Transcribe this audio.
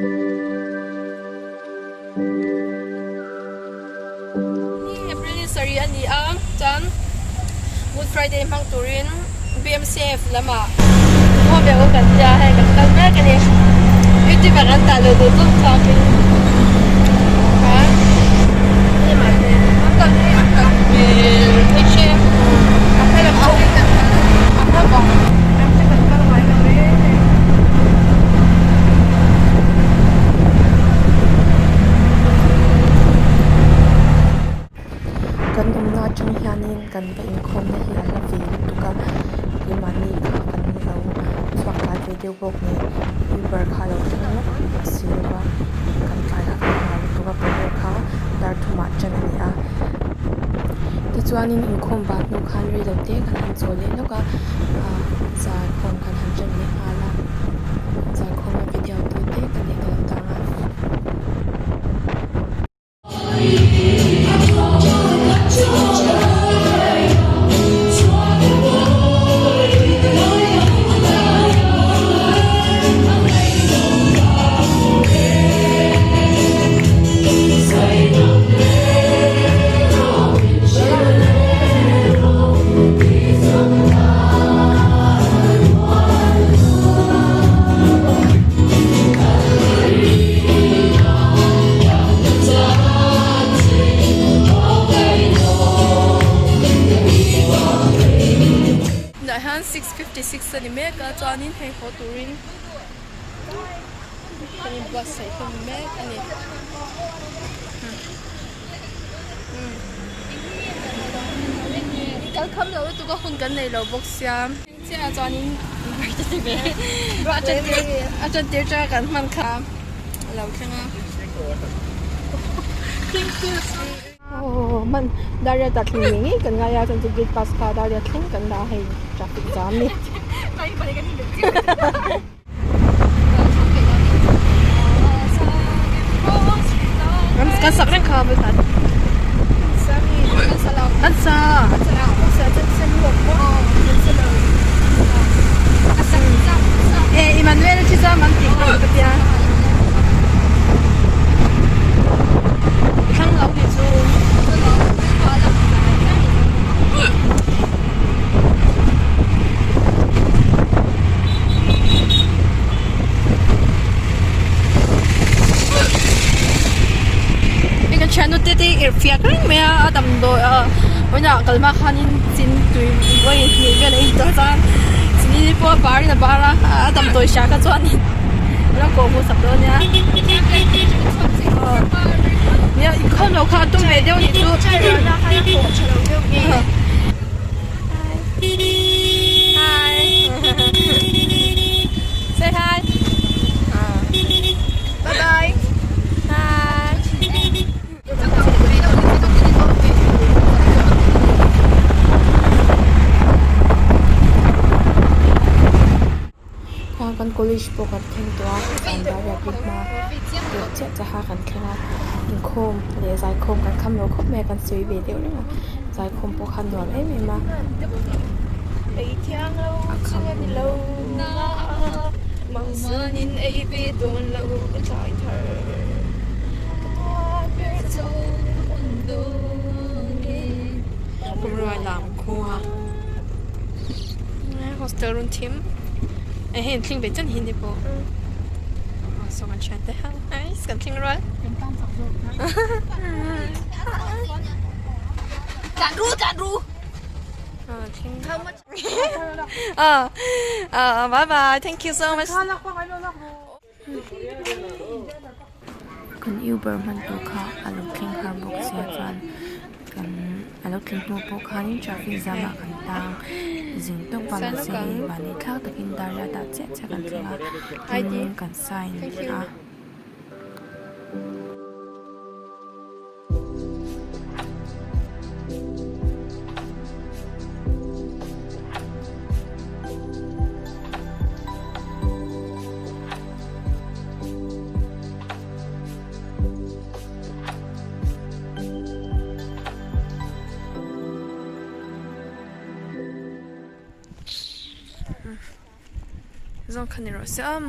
Ni April ni sarih a ni a, chuan Good Friday hmang turin BMCF lamah khawvel aw kan tia hei kan kal mek a ni. Youtuber an dah loh duh tawk chhuakin khan an kal hi a kal hmel hei a hre lo a hre bawk. Kan awmna atang hianin kan va inkhawmna hi a hla ve lutuk a keimahni kha kan lo chhuak tlai ve deuh bawk nen Uber kha a lo thleng lawk si lo va kan tlai kha kan hlau lutuk a prayer kha dar thumah tan a ni a tichuanin inkhawm ban hnu khan reilo te kan han chawl leh lawk a ah zaikhawm kan han ṭan leh nghal a zaikhawmna video tawi te ka neih ka lo tang a. Tunah hian 6:56 a ni mek a chuanin hei haw turin kan inbuatsaih hlawm mek a ni. Kal kham loh lutuk a hun kan nei lo bawk sia. Chiah chuanin a tan tir tang kan hman kha a lo thleng a. Thank you. Aw hman Daria ta thleng ngei ngei kan ngai a chuan chu gate pass kha Daria thleng kan dah a hei traffic jam ni. Kan sak reng kha vei khat. Kan sa. Eh Emmanuel chi chuan an tih kha ka tia. Thlang lo ni chu. Hei ka thiannu te te irh fiak reng mai a a damdawi a vawiinah kal hma khanin chin tui vawi hnih vel a in tawh chuan chini pawh a barin a bar a a damdawi hria kha chuanin a lo kawh hmuh sak dawn nia nia inkhawm loh kha a tum ve deuh anih chu. Hi. Say hi. Bye bye. Hi. Khan kan college pawh kan thleng tawh a kan dahriat hi hma deuh chiah chiaha kan thleng a inkhawm leh zaikhawm kan kham lo khawp mai a kan sawi ve deuh reng a zaikhawm pawh kha nuam em em a a kham Hostel run thim eh hei an thleng ve chian hi ni pawh saw kan thian te ho nice kan thleng rual bye bye thank you so much. Kan Uber hman tur kha a lo thleng har bawk sia chuan kan a lo thleng hnu pawh khanin traffic jam ah kan tang zing tawk a mahse hei mahni thlak takin dar riat ah chiah chiah kan thleng a tin kan sign a. Zawng kha ni rawh se awm.